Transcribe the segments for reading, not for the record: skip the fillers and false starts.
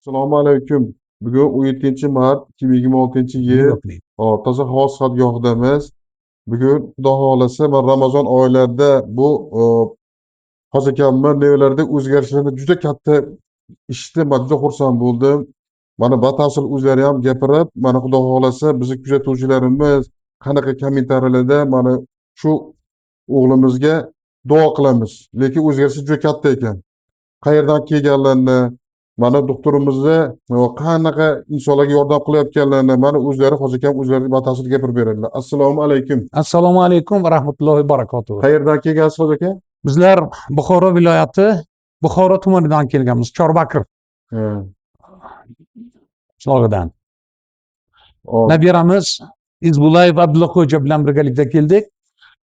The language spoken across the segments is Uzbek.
Assalomu alaykum. Bugun 17 mart 2026-yil. Hop, toza havo sihatgohidamiz. Bugun Xudo xohlasa, mana Ramazon oylarida bu Hoji akamni nevalarida o'zgarishlarni juda katta eshitdim va juda xursand bo'ldim. Mana batafsil o'zlari ham gapirib, mana Xudo xohlasa bizni kuzatuvchilarimiz qanaqa kommentariyalarda mana shu o'g'limizga duo qilamiz. Lekin o'zgarishi juda katta ekan. Qayerdan kelganlarini, mana doktorimizni qanaqa insonlarga yordam qilayotganlarini mana o'zlari, Hoji akam o'zlari batafsil gapirib beradilar. Assalomu alaykum. Assalomu alaykum va rahmatullohi va barakatuh. Qayerdan kelgansiz, Hoji aka? Bizlar Buxoro viloyati, Buxoro tumanidan kelganmiz, Chorbakir qishlog'idan. Nabiramiz Izbulayev Abdullaxo'ja bilan birgalikda keldik.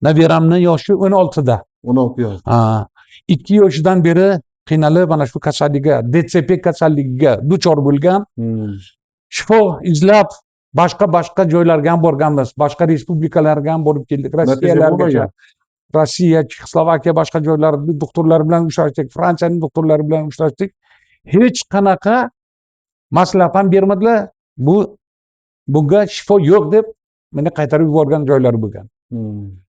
Nabiramni yoshi 16da. 16 yosh. Ha, 2 yoshidan beri qiynalib, mana shu kasallikka, DTP kasalligiga duchor bo'lgan. Shifo izlab boshqa boshqa joylarga ham borganmiz, boshqa respublikalarga ham borib keldik, Natija Rossiyalargacha. bo'lmagan. Rossiya, Chexoslovakiya, boshqa joylarda doktorlar bilan uchrashdik, Fransiyaning doktorlari bilan uchrashdik. Hech qanaqa maslahat ham bermadilar. Bunga shifo yo'q deb meni qaytarib yuborgan joylari bo'lgan.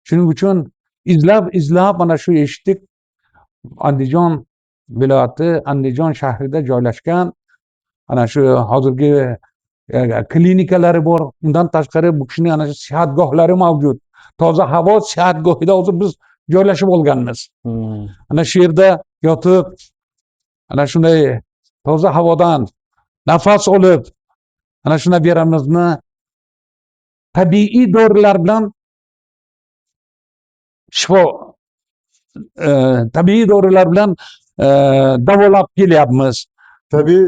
Shuning uchun izlab izlab mana shu eshitdik, Andijon viloyati, Andijon shahrida joylashgan ana shu hozirgi klinikalari bor. Undan tashqari bu kishini ana shu sihatgohlari mavjud. Toza havo sihatgohida hozir biz joylashib olganmiz. Ana shu yerda yotib, ana shunday toza havodan nafas olib, ana shu nabiramizni tabiiy dorilar bilan shifo, tabiiy dorilar bilan davolab kelyapmiz. Tabiiy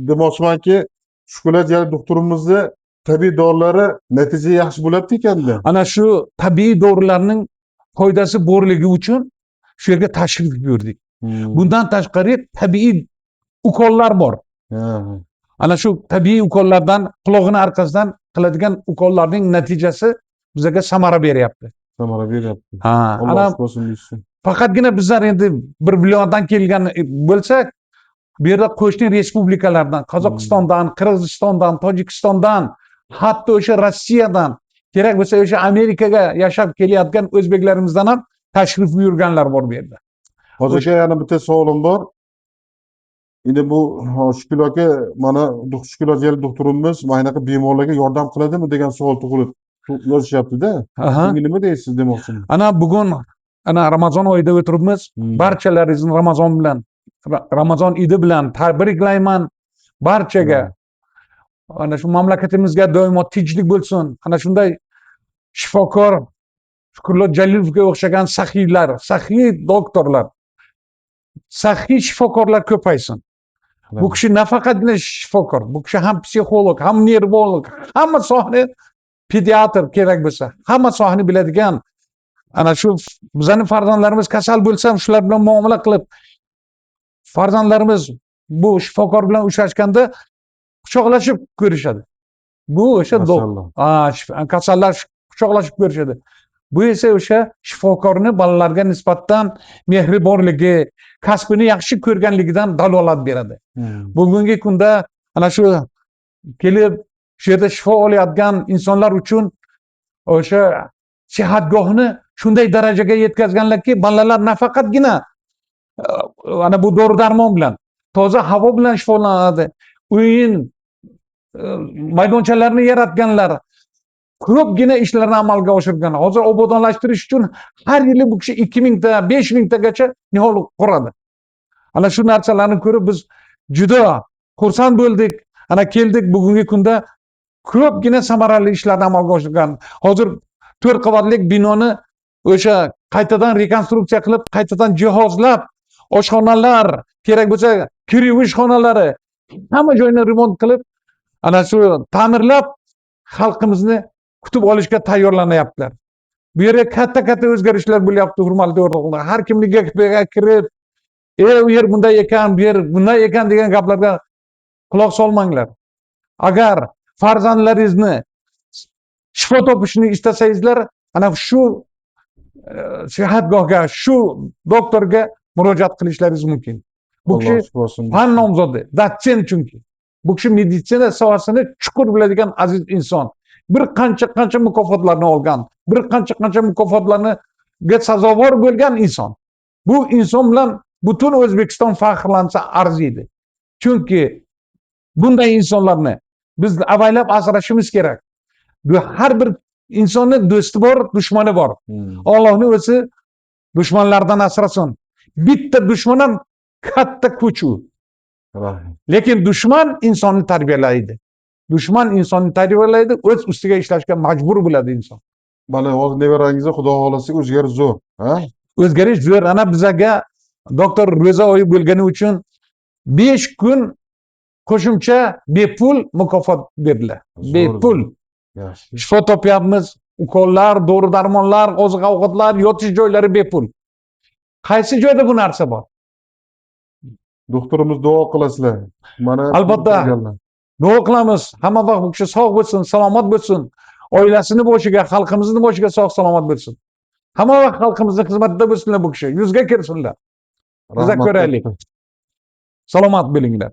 demoqchimanki, Shukulat jalil doktorimizni tabiiy dorilari natija yaxshi bo'lyapti ekanda. Ana shu tabiiy dorilarning foydasi borligi uchun shu yerga tashrif buyurdik. Bundan tashqari tabiiy ukollar bor. Ana shu tabiiy ukollardan, qulog'ini arkasidan qiladigan ukollarning natijasi bizga samara beryapti. Samara beryapti. Ha, Alloh ana shifosini bersin. Faqatgina bizlar endi bir viloyatdan kelgan bo'lsak, bu yerda qo'shni respublikalardan, Qozog'istondan, Qirg'izistondan, Tojikistondan, hatto o'sha Rossiyadan, kerak bo'lsa o'sha Amerikaga yashab kelayotgan o'zbeklarimizdan ham tashrif buyurganlar bor bu yerda. Hoji aka, yana bitta savolim bor. Endi bu Shukur aka, mana Shukur jalil doktorimiz mana bunaqa bemorlarga yordam qiladimi degan savol tug'ilib yozishyapti-da. Bunga nima deysiz demoqchiman. Ana bugun, ana Ramazon oyida o'tiribmiz. Barchalaringizni Ramazon bilan, Ramazon idi bilan tabriklayman barchaga. Ana shu mamlakatimizga doimo tinchlik bo'lsin. Ana shunday shifokor Shukurullo Jalilovga o'xshagan saxiylar, saxiy doktorlar, saxiy shifokorlar ko'paysin. Bu kishi nafaqatgina shifokor, bu kishi ham psixolog, ham nervolog, hamma sohani, pediatr kerak bo'lsa, hamma sohani biladigan. Ana shu bizani farzandlarimiz kasal bo'lsa ham shular bilan muomala qilib, farzandlarimiz bu shifokor bilan uchrashganda quchoqlashib ko'rishadi. Bu o'sha Masallo. Ha, kasallar quchoqlashib ko'rishadi. Bu esa o'sha shifokorni bolalarga nisbatan mehribonligi, kasbini yaxshi ko'rganligidan dalolat beradi. Bugungi kunda ana shu kelib shu yerda shifo olayotgan insonlar uchun o'sha sihatgohni shunday darajaga yetkazganlarki, bolalar nafaqatgina ana bu dori darmon bilan, toza havo bilan shifolanadi. O'yin maydonchalarini yaratganlar, ko'pgina ishlarni amalga oshirgan. Hozir obodonlashtirish uchun har yili bu kishi 2000 ta, 5000 tagacha nihol quradi. Ana shu narsalarni ko'rib biz juda xursand bo'ldik. Ana keldik, bugungi kunda ko'pgina samarali ishlarni amalga oshirgan. Hozir to'rt qavatli binoni o'sha qaytadan rekonstruksiya qilib, qaytadan jihozlab, oshxonalar, kerak bo'lsa kir yuvish xonalari, hamma joyini remont qilib, ana shu ta'mirlab, xalqimizni kutib olishga tayyorlanyaptilar. Bu yerga katta katta o'zgarishlar bo'lyapti, hurmatli o'rtoqlar. Har kimni gapiga kirib, u yer bunday ekan, bu yer bunday ekan degan gaplarga quloq solmanglar. Agar farzandlaringizni shifo topishni istasangizlar, ana shu sihatgohga, shu doktorga murojaat qilishlaringiz mumkin. Bu kishi Alloh shifosini fan bersin. Nomzodi, dotsent, chunki bu kishi meditsina sohasini chuqur biladigan aziz inson. Bir qancha qancha mukofotlarni olgan, bir qancha qancha mukofotlarniga sazovor bo'lgan inson. Bu inson bilan butun O'zbekiston faxrlansa arziydi, chunki bunday insonlarni biz avaylab asrashimiz kerak. Bu har bir insonni do'sti bor, dushmani bor. Allohni o'zi dushmanlardan asrasin. Bitta dushman ham katta kuch u. Rahmat. Lekin dushman insonni tarbiyalaydi. Dushman insonni tarbiyalaydi, o'z ustiga ishlashga majbur bo'ladi inson. Mana hozir nevarangizda, xudo xohlasa, o'zgarish zo'r, ha? O'zgarish zo'r. Ana bizaga doktor ro'za oyi bo'lgani uchun 5 kun qo'shimcha bepul mukofot berdilar. Zo'r, Bepul. Yaxshi. Shifo topyapmiz, ukollar, dori darmonlar, oziq ovqatlar, yotish joylari bepul. Qaysi joyda bu narsa bor? Doktorimiz, duo qilasizlar. Mana Albatta. turganlar. Duo qilamiz, hamma vaqt bu kishi sog' bo'lsin, salomat bo'lsin, oilasini boshiga, xalqimizni boshiga sog' salomat bo'lsin, hamma vaqt xalqimizni xizmatida bo'lsinlar bu kishi, yuzga kirsinlar. Biza Rahmat ko'raylik. katta. Salomat bo'linglar.